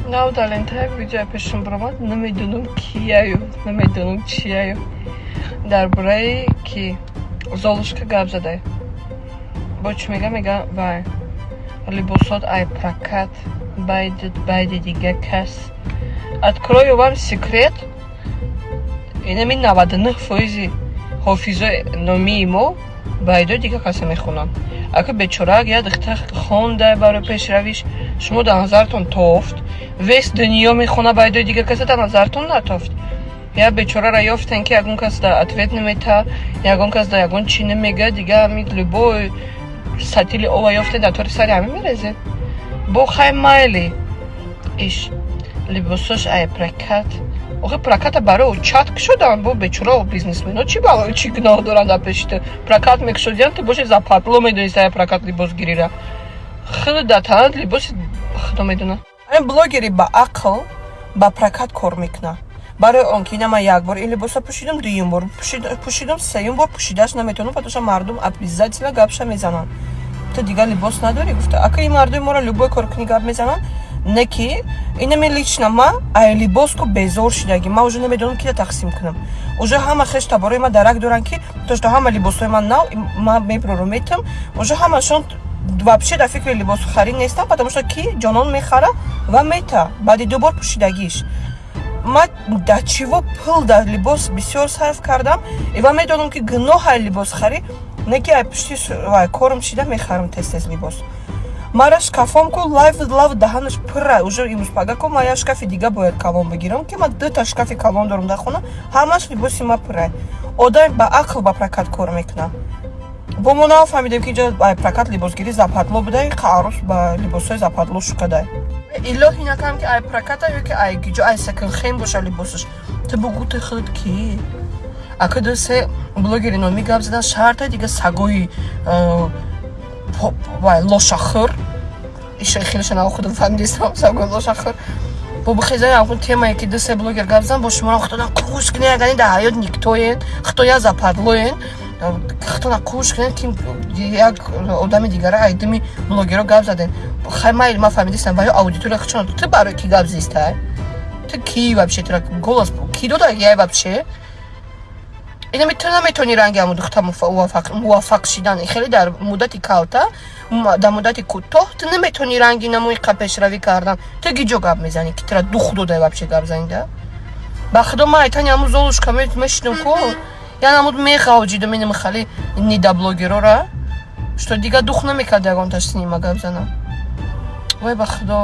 Нав дар лента як видео пешам баромад, намедонам кияю, намедонам чияю. Дар бораи ки Золушка гап задай. Бо чӣ мега? Мега, вай либосот ай прокат, байди байди дига кас. Открою вам секрет: инами 99 фоизи ҳофизои номии мо байдои дига касе мехонанд. Ака, бечораак як духтар хонда барои пешравиш, шумо дар назартон тофт. Весь дунё мехона байдои дига касе, дар назартон натофт. Як бечорара ёфтен, ки ягон кас да ответ намета, ягон кас да ягон чӣ намега. Дига ҳами любой сатили ова ёфтен, дар тори сари ҳами мерезед. Бо хай, майли, иш либосош ай прокат. Охи, проката барои чат кушодан, бо бечора бизнесмено чӣ бало, чӣ гуноҳ доранд? Дар пеши ту прокат мекушодиан, ту боши западло медониста ай прокат либос гирира. Худ дар танат либоси худо медонад. Ҳамин блогери ба ақл ба прокат кор мекунад, барои он ки ина ман як бор ин либоса пӯшидам, дуюм бор пӯшидам, сеюм бор пӯшидаш наметавонам, потому что мардум обязательно гапша мезананд: «Ту дигар либос надорӣ?» — гуфта. Ака, ин мардуми моро любой кор кунӣ, гап мезананд. Не ки инами лично ма ай либос ку безор шидаги, ма уже намедонам, кида тақсим кунам. Уже ҳама хеш таборои ма дарак доранд, ки то что ҳама либосҳои ман нав, ма меброру метам. Уже ҳамашон вообще дар фикри либосхарӣ нестам, потому что ки ҷонон мехара ва мета баъди ду бор пӯшидагиш. Ма дар чиво пул дар либос бисёр сарф кардам и ва медонам, ки гуноҳ ай либосхарӣ, не ки ай пушти вай корм шида мехарам тез тез либос. Мара шкафом ку лайв лав даҳанаш пурра. Уже имрӯз пага ку ма як шкафи дига бояд калон бигирам, ки ма дута шкафи калон дорам дар хона, ҳамаш либоси ма пурра. Одам ба ақл ба прокат кор мекунад. Бо мо нафаҳмидем, ки инҷа ай прокат либосгирӣ западло буда, арӯс ба либосҳои западло шукадай. Илоҳи накам, ки ай проката ё ки ай гиҷо, ай секонд-хенд боша либосаш. Ту бугӯ, ту худ ки ака ду се блогери номӣ гап задан шарта. Дига сагои вай лошахӯр иша хелеша нав худам фаҳмидистам, сагои лошахӯр бо бихезани ҳамун темае, ки ду се блогер гап зан, бо шуморо худтона қуш кунед. Агани дар ҳаёт никтоен, худто западлоен, худтона қуш кунед, ки як одами дигара айдими блогеро гап заден. Хай, майли, ман фаҳмидистам, ва ё аудитория худшон. Ту барои ки гап зистай? Ту ки вообще? Тура голос ки дода яй вообще? Инами ту наметавонӣ ранги ҳамун духта муваффақ шидан хеле дар муддати калта, дар муддати кӯтоҳ. Ту наметавонӣ ранги намои қа пешравӣ кардан. Ту гиҷо гап мезанӣ, ки тура дух додай вообще гап занида? Ба худо, ман айтани ҳамун Золушка мешинам ку, я намуд меғавҷидам инами хали нидаблогерора, что дига дух намекард ягонташ синима гап занам. Вой, ба худо.